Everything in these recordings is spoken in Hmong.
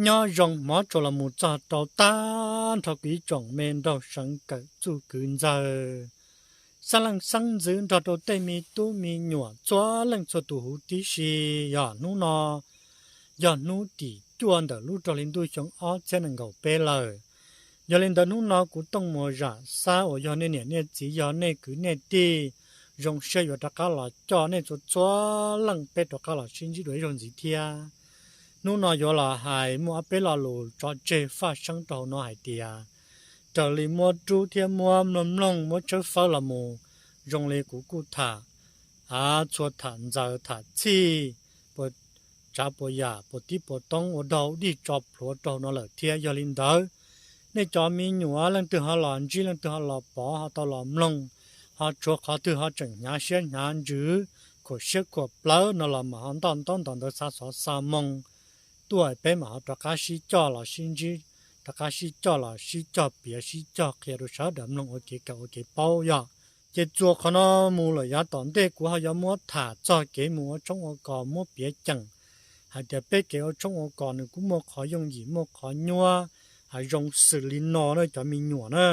Nyob zoo hmov tsuas los mus txog rau tag nrho kuv ib tsoom me nraug seev kawm txuj kwv ntxawg, xeeb leej xeeb ntxwv nrog rau tej me tub me nyuam txhua leej txhua tus huv tib si. Yog hnub no yog hnub tim cuaj ntawm lub rau hli ntuj xyoo ob txhiab nees nkaum peb lawm. Yog li ntawd hnub no kuv Tooj Muas Zam Xab uas yog nej niam nej txiv yog nej kwv nej tij, zoo siab yuav rov qab los coj nej txhua txhua leej peb rov qab los sib ntsib dua ib zaug ntxiv thiab. Hnub no yuav los hais muaj ob peb lo lus tso tseg faj seeb rau hauv no hais tias, raws li muab rub thiab muab mloog mloog muab tshawb fawb los mus, zoo li kuv kuj tham, a, txhua tham ntxaws tham txhij, puas tsav puas yam puas tib puas toob ua dog dig tso plhuav rau hauv no lawm thiab. Yog li ntawd, nej cov me nyuam leej twg ho los ntsib leej twg ho los pov ho tau los mloog, ho tshuav qhov twg ho tseem hnyav siab hnyav ntsws, khuam siab khuam plawv no los mas ho ntoj ntaub ntawv ntawd xa xov xa moo tuaj peb mam ho rov qab sib coj los sib ntsib, rov qab sib coj los sib cog piav sib cog qhia rau sawv daws mloog ua kev kawm ua kev paub yog. Ces txuas qhov no mus lawm yav tom ntej kuv ho yuav muab tham txog kev mus ua tshoob ua kos muab piav ceem hais tias peb kev ua tshoob ua kos nws kuj muaj qhov yooj yim muaj qhov nyuaj, hav zoo xws li no na cov me nyuam na.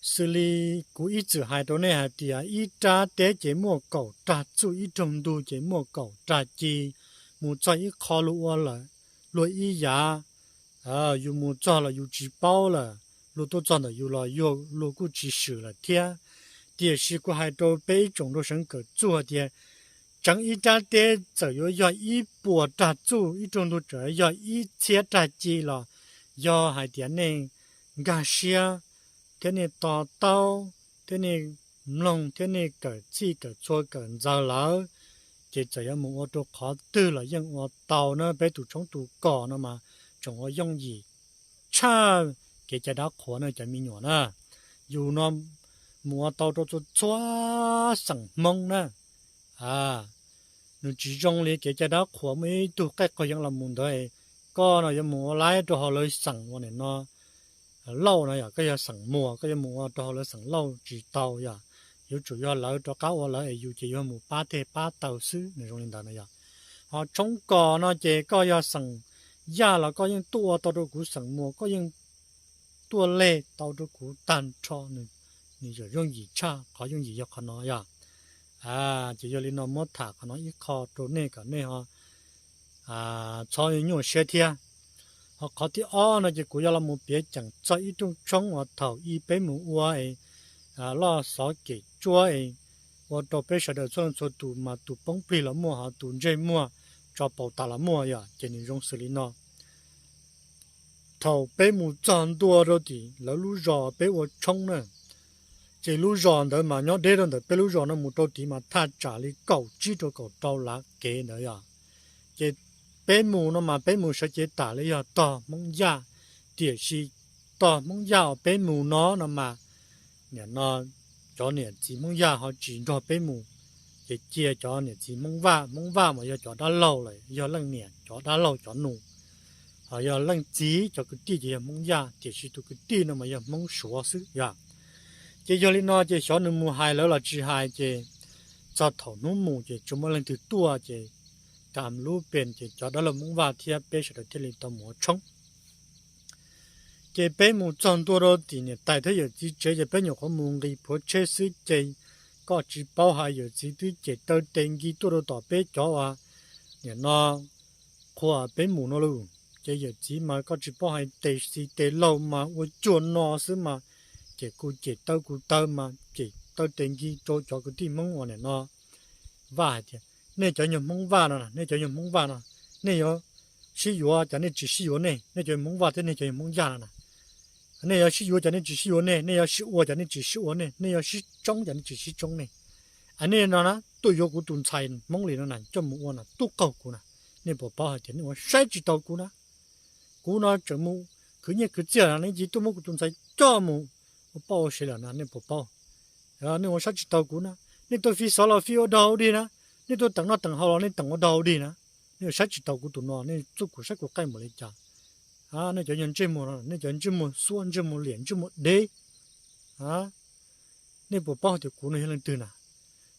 Xws li kuv ib txwm hais rau nej hais tias ib rab teb ces muaj kaum rag txuj, ib rooj ntug ces muaj kaum rag ci, mus txog ib qho luag ua lawm luag ib yav, yus mus txog los yus tsis paub lawm, luag tuaj txog ntawm yus los luag kuj tsis swm lawm thiab. Tiam sis kuv hais rau peb ib tsoom nraug seev kawm txuj hais tias tseev ib rab teb txawm yuav yog ib puas rag txuj, ib rooj ntug txawm yog ib txhiab rag ci los yog hais tias nej nkag siab thiab nej to taub thiab nej mloog thiab nej kawm txhij kawm txhua kawm ntxaws lawm, ces txawm yuav mus ua rau qhov twg los yeej ua tau na. Peb tus tshoob tus kos no mas tseem ua yooj yim tshaj kev cai dab qhuas na cov me nyuam na. Yus no mus ua tau rau txhua txhua xeem Hmoob na. Nws tsis zoo li kev cai dab qhuas muaj ib tug qaij qaug yeev los mus ntawd, koj no yuav mus ua laib rau hauv lawv xeem ua nim no Lauj no yog koj yog xeem Muas koj yuav mus ua rau hauv lawv xeem Lauj tsis tau yog, yuav tsum yog lawv rov qab ua lawv es yus ces yuav mus pab teg pab taw xwb, nws zoo li ntawd no yog. Ho tshoob kos no ces koj yog xeem Yaj los koj yeej tuaj ua tau rau kuv xeem Muas, koj yeej tuaj leg tau rau kuv tag nrho. Nws yog yooj yim tshaj, qhov yooj yim yog qhov no yog. Ces yog li no muab tham qhov no ib qho rau nej kom nej ho txhob nyuaj siab thiab. Ho qhov thib ob no ces kuv yuav los mus piav ceem txog ib rooj tshoob uas thaum ub peb mus ua es loj xov kem tsuab es ua rau peb sawv daws txhua leej txhua tus mas tus poob plig los muaj ho tus ntsej muag tso paus tas los muaj yog, ces nws zoo xws li no. Thaum peb mus txog ntua rau tim lawv lub zos peb ua tshoob na, ces lub zos ntawd mas nyob deb rau ntawm peb lub zos no mus rau tid mas thaj tsam li kaum tsib rau kaum rau lav kev ntawd yog. Ces peb mus no mas peb mus sawv cev tas li yog tog Hmoob Yaj, tiam sis tog Hmoob Yaj uas peb mus no no mas nim no cov niam txiv Hmoob Yaj ho tsis nrog peb mus, ces cia cov niam txiv Hmoob Vaj, Hmoob Vaj mas yog cov dab laug lawm, yog leej niam cov dab laug cov nus, ho yog leej txiv cov kwv tij ces yog Hmoob Yaj, tiam sis tus kwv tij no mas yog Hmoob Suav xwb yog. Ces yog li no ces xyov nws mus hais lawv los tsis hais ces txog thaum hnub mus ces tsis muaj leej twg tuaj ces kam lub pes ces cov dab laug Hmoob Vaj thiab peb sawv daws thiaj li tau mus ua tshoob. Ces peb mus txog ntua rau tim niam tais thiab yawm txiv tsev ces peb nyuam qhuav mus nqis plhuav tsheb xwb ces koj tsis paub hais yawm txiv twb cem taw tes nkis tuaj rau tom peb cov uas nim no qhuas peb mus no lauj. Ces yawm txiv mas koj tsis paub hais tes xis tes laug mas ua cuag no xwb mas, ces kuj cem taw kuv taw mas cem taw tes nkis rau cov kwv tij Hmoob uas nim no Vaj hais tias, nej cov nyuag Hmoob Vaj no, nej cov nyuag Hmoob Vaj no, nej yuav sib yuav cas nej tsis sib yuav nej, nej cov Hmoob Vaj thiab nej cov Hmoob Yaj no na. Nej yuav sib yuav cas nej tsis sib yuav nej, nej yuav sib ua cas nej tsis sib ua nej, nej yuav sib tsoob cas nej tsis sib tsoob nej. A nej no na tuaj yuav kuv tus ntxhais Hmoob li no na coj mus ua na tub qaug kuv na. Nej puas paub hais tias nej ua saib tsis taus kuv na? Kuv no tseem mus khwv nyiaj khwv txiaj no nej cia tuaj muab kuv tus ntxhais coj mus ua poj ua sev lawm na, nej puas paub? Nej ua saib tsis taus kuv na, nej tuaj fi xov los fi ua dog ua dig na, nej tuaj teem noj teem haus los nej teem ua dog ua dig na. Nej ua saib tsis taus kuv tus no, nej txuj kuv saib kuv qaij npaum li cas. Nej cov nyuag ntsej muag no, nej cov ntsej muag xuab ntsej muag liam ntsej muag dev, nej puas paub hais tias kuv no yog leej twg na?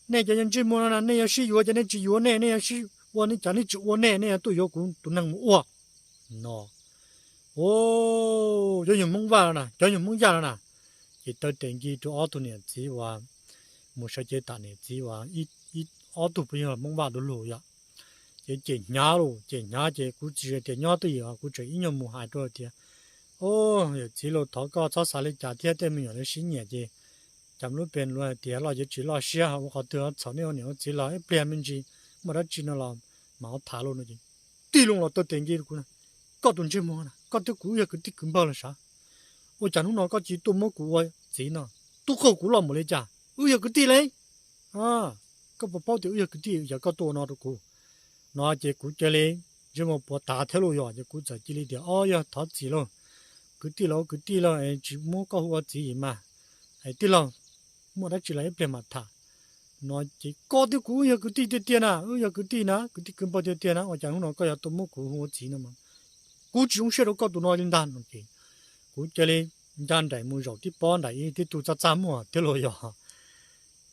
Nej cov nyuag ntsej muag no na, nej yuav sib yuav ces nej tsis yuav nej, nej yuav sib ua nej cas nej tsis ua nej, nej yuav tuaj yuav kuv tus neeg mus ua. no. Cov yog Hmoob Vaj no na, cov yog Hmoob Yaj no na. Ces taw tes nkig rau ob tug niam txiv uas mus sawv cev tham niam txiv uas ob tug puas yog Hmoob Vaj du lug yom. Ces cem hnyav lauj, cem hnyav ces kuv tsis tias nyob twj ywm, kuv tseem ib nyuag mus hais rau tias, o, yawm txiv lauj, thov koj txhob xav li cas thiab, tej me nyuam lawv sib nyiam ces cas lub pes luag hais tias loj yuav tsis loj siab, ua qhov twg txhaum nej ua niam ua txiv los ib pliag me ntsis muaj dab tsi no los mam tham lauj no ces tig loo los taw tes nkig rau kuv na. Koj tus ntsej muag na, koj thiab kuv wb yog kwv tij kwv npawg los sav, ua cas hnub no koj cia li tuaj muab kuv ua txiv no? Tub qaug kuv loj npaum li cas, wb yog kwv tij li. Koj puas paub tias wb yog kwv tij, yog koj tuaj ua no rau kuv? No ces kuv cia li ntsej muag puas tas thiab lauj, yog ces kuv txawm cia li tias, o, yog thov txim lauj, kwv tij los ua kwv tij lauj, tsis muab koj hu ua txiv mas, tij laug, muaj dab tsi los ib pliag mam tham. No ces koj thiab kuv wb yog kwv tij tiag tiag na, wb yog kwv tij na, kwv tij kwv npawg tiag tiag na, ua cas hnub no koj yuav tuaj muab kuv hu ua txiv no? Kuv tsis zoo siab rau koj tus no li ntag no ces kuv cia li ncaj nraim mus zaum tib pob nraim ib tib tug txaj txaj muag thiab lauj, yog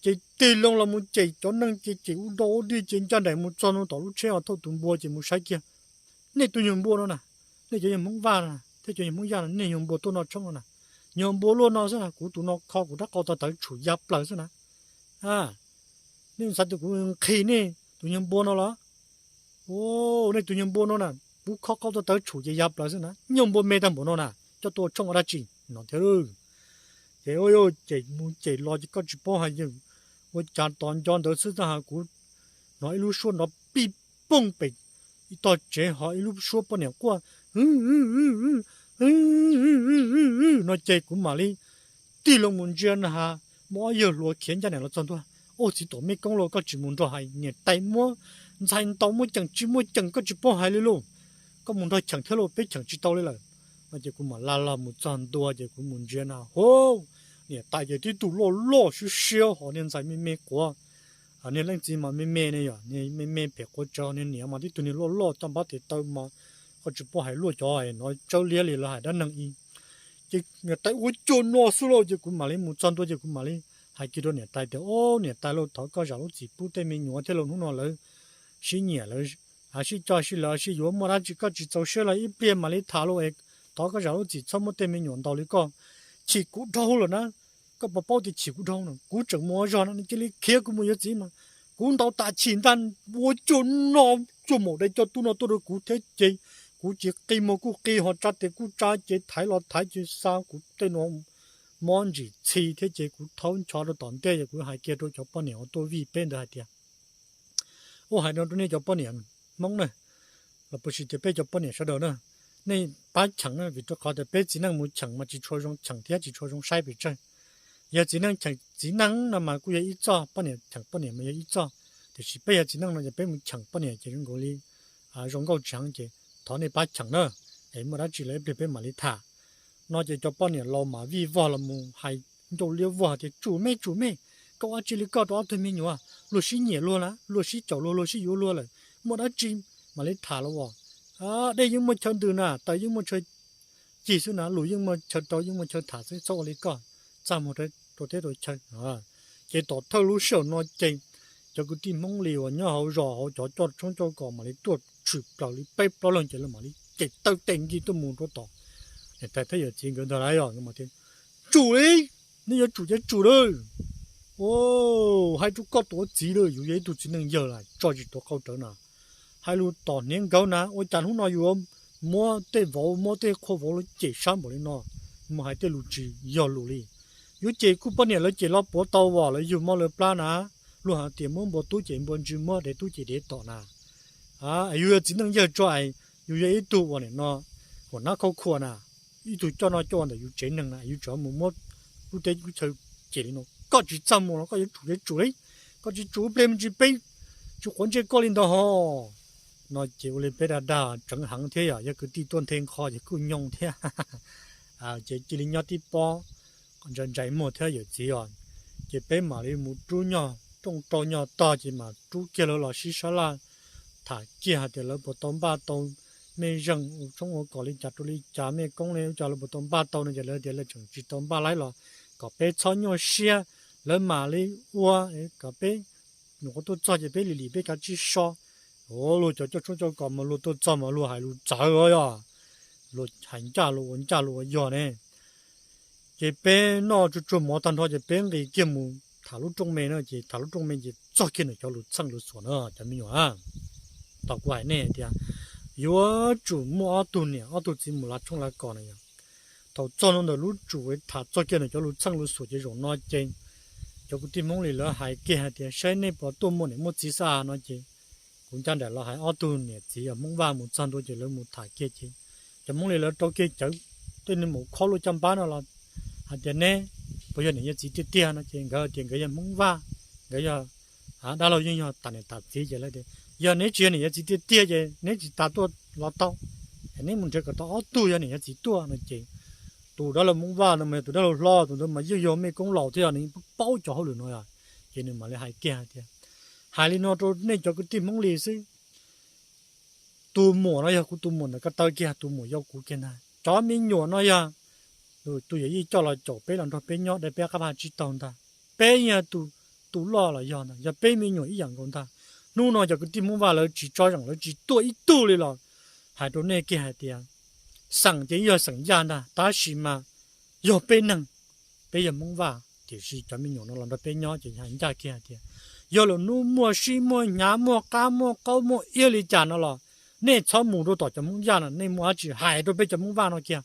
ces tig loo los mus cem cov neeg ces cem ua dog ua dig ces ncaj nraim mus txog ntua tom lub tsheb os thauj tus npua ces mus saib kiag, nej tus nyuag npua no na, nej cov yog Hmoob Vaj no na thiab cov yog Hmoob Yaj no, nej nyuag npua tuaj noj tshoob no na, nyuag npua luaj no xwb na, kuv tus no kho kuv rab qau tau tawv tshum ya plaws xwb na. Nej xav tias kuv nqhis nej tus nyuag npua no los? Nej tus nyuag npua no na, kuv kho qau tau tawv tshum ces ya plaws xwb na, nyuag npua me tag npaum no na, coj tuaj ua tshoob ua dab tsi no thiab. Ces cem mus cem los ces koj tsis paub hais, ua cas tos nco ntawd xwb txaj ha kuv hnov ib lub suab nrov pij pooj pem ib tog tsev ho ib lub suab poj niam quaj no ces kuv mam li tig loo mus ntsia na ha, muaj ob yawg hluas khiav ncaj nraim los txog ntua. Ua txiv tom mej koob lauj, koj tsis mus nrog hais niam tais muab ntxhais ntaus muab cheem tsis muaj cheem koj tsis paub hais li lauj, koj mus nrog cheem thiab lauj, peb cheem tsis tau li lawm. No ces kuv mam lag los mus txog ntua ces kuv mus ntsia na hu, niam tais ces tib tug loj loj siab siab ho niag ntxhais me me quav, niag leej txiv mas me me ne yom, niag me me phem quav tsawv, niag niam mas tib tug niag loj loj caj npab tes taw mas koj tsis paub hais luaj cov no tsawb liab li lawv hais dab neeg ib. Ces niam tais ua cuag no xwb lauj ces kuv mam li mus txog ntua ces kuv mam li hais kiag rau niam tais tias, o, niam tais lauj, thov koj zam lub txim pub tej me nyuam thiab lauj, hnub no lawv sib nyiam lawv sib coj sib lawv sib yuav, muaj dab tsi koj tsis txaus siab los ib pliag mam li tham lauj, thov koj zam lub txim txhob muab tej me nyuam ntaus li koj chim kuv dhau lawm na. Koj puas paub tias chim kuv dhau no, kuv tseem mus ua zog no nws cia li khiav kuv mus yuav txiv mas, kuv ntaus tas chim ntag, ua cuag no, cuag maum dai coj tub no tuaj rau kuv thiab ces kuv ces qi muag kuj qi ho tsa tes kuj tsa ces thaiv los thaiv ces xa kuv tej no mob ntsim txhi thiab ces kuv thaub ncho rau tom ntej ces kuv hais kiag rau cov poj niam uas tuaj vij peb ntawd hais tias, ua hais no rau nej cov poj niam Hmoob na, los puas sis tias peb cov poj niam sawv daws na, nej pab cheem na, vim rau qhov tias peb txiv neej mus cheem mas tsis tshua zoo cheem thiab tsis tshua zoo saib pes tsawg. Yog txiv neej cheem txiv neej no mas kuj yog ib txoj, poj niam cheem poj niam mas yog ib txoj, tiam sis peb yog txiv neej no ces peb mus cheem poj niam ces zoo nkaus li zoo nkauj tsis heev ces thov nej pab cheem na, es muaj dab tsi los ib pliag peb mam li tham. No ces cov poj niam laus mas vij vog los mus hais ncauj liab vog tias, tsum me tsum me, koj ua dab tsi li koj rau ob tug me nyuam, luag sib nyiam luag na, luag sib caum luag, luag sib yuav luag lawm, muaj dab tsi mam li tham los as. Dej yeej muaj chaw ntws na, taws yeej muaj chaw cig xwb na, lus yeej muaj chaw rau yeej muaj chaw tham xwb, txhob ua li koj, txaj muag rau teb rau chaw. Ces tom thawj lub sij hawm no ces cov kwv tij Hmoob li uas nyob hauv zos hauv cov coj tshoob coj kos mam li tuaj tshwm plaws li peb plaub leeg ces lawv mam li cem taw tes nkig tuaj mus rau tom niam tais thiab yawm txiv nkawd ntag lauj. Tsum li, nej yuav tsum ces tsum lawm. Hais rau koj tus ua txiv lawm, yus yog ib tug txiv neej yawg lawm tso tsis tuav qau rawv na. Hais lus tom hniav nkawd na, ua cas hnub no yuav muab tej vauv muab tej qhua vauv los cem sab npaum li no, mus hais tej lus tsis yog lus li. Yuav cem kuj poj niam lawv cem los puav tau as, lawv yug mob lawv plab na. Luag hais tias muab npua tub cem npua ntsws, muab dev tub cem dev tom na. Yus yog txiv neej yawg tso es yus yog ib tug uas nim no hua nab khauj khua na, ib tug coj noj coj ua ntawm yus tsev neeg na, yus tseem mus muab lub teb lub chaw cem li no, koj tsis txaj muag los koj yuav tsum ces tsum li. Koj tsis tsum ib pliag me ntsis peb tsis quav ntsej koj li ntawd ho. No ces ua li peb dag dag tseev heev thiab yom, yog kwv tij tuaj nthe nqho ces kuj nyoo thiab. Ces cia li nyob tib pob ntsais ntsais muag thiab yawm txiv os. Ces peb mam li mus rub nyuag rooj rau nyuag tog ces mam rub kiag lawv los sib sab laj tham kiag hais tias lawv puas tau npaj tau mej zeej ua tshoob ua kos li cas rau li cas, mej koob li cas lawv puas tau npaj tau no ces lawv tias lawv tseem tsis tau npaj laib los kom peb txhob nyuaj siab, lawv mam li ua, kom peb nyuam qhuav tuaj txog ces peb lim lim peb kav tsij so. Luag cov coj tshoob coj kos mas luag tuaj txog mas luag hais lus txawv os yog. luag hais ncaj luag ua ncaj luag ua yog ne. Ces peb noj tsuag tsuag mov tag nrho ces peb nqis kiag mus tham lub rooj me na, ces tham lub rooj me ces txog kiag ntawm cov lus txheej lus xuas na cov me nyuam. Thaum kuv hais nej tias yuav tsum muaj ob tug niam ob tug txiv mus lav tshoob lav kos na yog, thaum txog no ntawm lub tsum tham txog kiag ntawm cov lus txheej lus xuas ces zaum no ces cov kwv tij Hmoob Lis lawv hais kiag hais tias saib nej puas tuaj muaj niam muaj txiv xwb no ces kuv ncaj nraim los hais ob tug niam txiv yog Hmoob Vaj mus txog ntua ces lawv mus tham kiag ces cov Hmoob Lis lawv rau kiag cawv tej neeg mus khob luaj caj npab no los hais tias neb puas yog niam yog txiv tiag tiag no ces nkawd tias nkawd yog Hmoob Vaj, nkawd yog dab laug yeej yog tas niam tas txiv ces lawv tias yog neb tsis yog niam yog txiv tiag tiag ces neb tsis tas tuaj los tau, neb mus nrhiav kom tau ob tug yog niam yog txiv tuaj no ces tus dab laug Hmoob Vaj no mas yog tus dab laug hlob, tus ntawd mas yeej yog mej koob laus thiab yog nws paub cov hauj lwm no, ces nws mam li hais kiag hais tias hais li no rau nej cov kwv tij Hmoob Lis xwb, tus muam no yog kuv tus muam ntawm ko taw kiag, tus muam yau kuv kiag ntag. Cov me nyuam no yog tus yawm yij coj los caum peb los nrog peb nyob, dai peb qab vaj tsib taug ntag. Peb yog tus loj los yog ntag, yog peb me nyuam ib yam nkaus ntag. Hnub no cov kwv tij Hmoob Vaj lawv tsis tso zeem, lawv tsis tuaj ib tug li los hais rau nej kiag hais tias xeem ces yog xeem Yaj ntag, tab sis mas yog peb neeg, peb yog Hmoob Vaj tiam sis cov me nyuam no los nrog peb nyob ces hais ncaj kiag hais tias yog lwm hnub muaj sib muaj hnyav muaj qab muaj qaub muaj iab li cas no los nej txhob mus rau tom cov Hmoob Yaj no, nej muaj dab tsi hais rau peb cov Hmoob Vaj no kiag.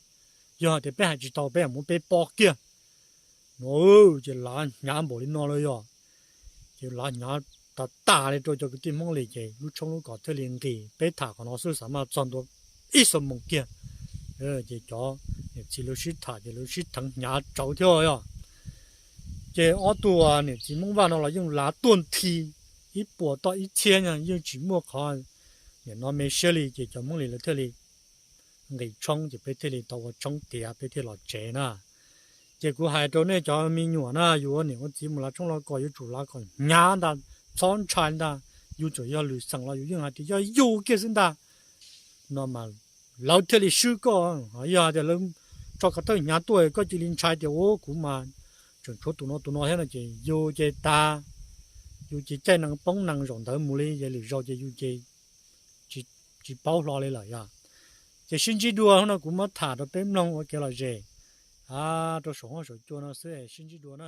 Yog tias peb hais tsis tau peb muab peb pob kiag no. Ces lav hnyav npaum li no lawm yog, ces lav hnyav tas tas li rau cov kwv tij Hmoob Lis ces lub tshoob lub kos thiaj li nqis, peb tham qhov no xwb xav mas txog ntua ib xuab moos kiag. Ces cov niam txiv lawv sib tham ces lawv sib theev hnyav tsawv thiab yog. Ces ob tug niam txiv Hmoob Vaj no los yeej lav tuaj nthi ib puas toj ib txhiab no yeej tsis muaj qhov niam no me siab li ces cov Hmoob Lis lawv thiaj li nqis tshoob ces peb thiaj li tau ua tshoob tiav peb thiaj los tsev na. Ces kuv hais rau nej cov me nyuam na, yus ua niam ua txiv mus lav tshoob lav kos yuav tsum lav kom hnyav ntag, txhob ntshai ntag. Yus txawm yog lwm xeem los yus yeej hais tias yog yus kiag xwb ntag no mas lawv thiaj li swb koj. Yog tias lawv tso ko taw hnyav tuaj koj cia li ntshai tias ua kuv mas tseem tshuav tus no tus no thiab no ces yus ces tas, yus ces caij nees poob nees zaum ntawd mus li ces lwm zaus ces yus ces tsis paub hlo li lawm yog. Ces sib ntsib dua no kuv muab tham rau peb mloog ua kev lom zem rau saum huab saum cua no xwb, sib ntsib dua na.